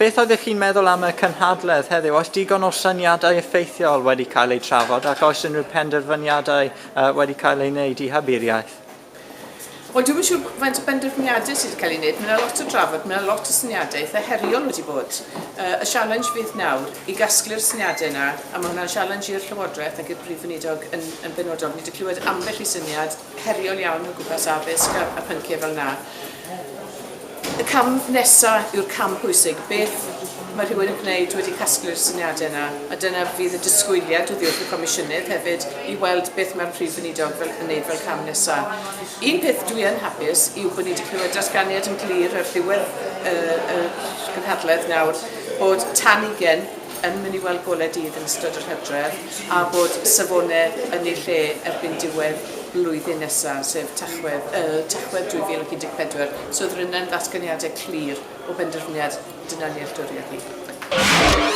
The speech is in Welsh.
Beth oeddech chi'n meddwl am y cynhadledd heddiw? Oes digon o syniadau effeithiol wedi cael eu trafod ac oes unrhyw penderfyniadau wedi cael eu wneud i hybu'r iaith? Wel, dwi'm yn siŵr faint o benderfyniadau sydd wedi cael ei wneud. Mae yna lot o drafod, mae yna lot o syniadau eitha heriol wedi bod. Uh, y sialens fydd nawr i gasglu'r syniadau yna, a mae hwnna'n sialens i'r Llywodraeth ac i'r Prif Weinidog yn, yn benodol. Ni wedi clywed ambell i syniad heriol iawn o gwmpas addysg a, a pynciau fel yna. Y cam nesa yw'r cam pwysig, beth mae rhywun yn gwneud wedi casglu'r syniadau yna, a dyna fydd y disgwyliad oddi wrth y Comisiynydd hefyd i weld beth mae'r Prif Weinidog fel, yn gwneud fel cam nesa. Un peth dwi yn hapus yw bod ni wedi clywed datganiad yn glir ar ddiwedd y, y gynhadledd nawr bod tan ugen yn mynd i weld golau dydd yn ystod yr hydref a bod safonau yn eu lle erbyn diwedd blwyddyn nesaf, sef Tachwedd, uh, Tachwedd 2014. So oedd rhywun yn ddatganiadau clir o benderfyniad dyna nealltwriaeth ni.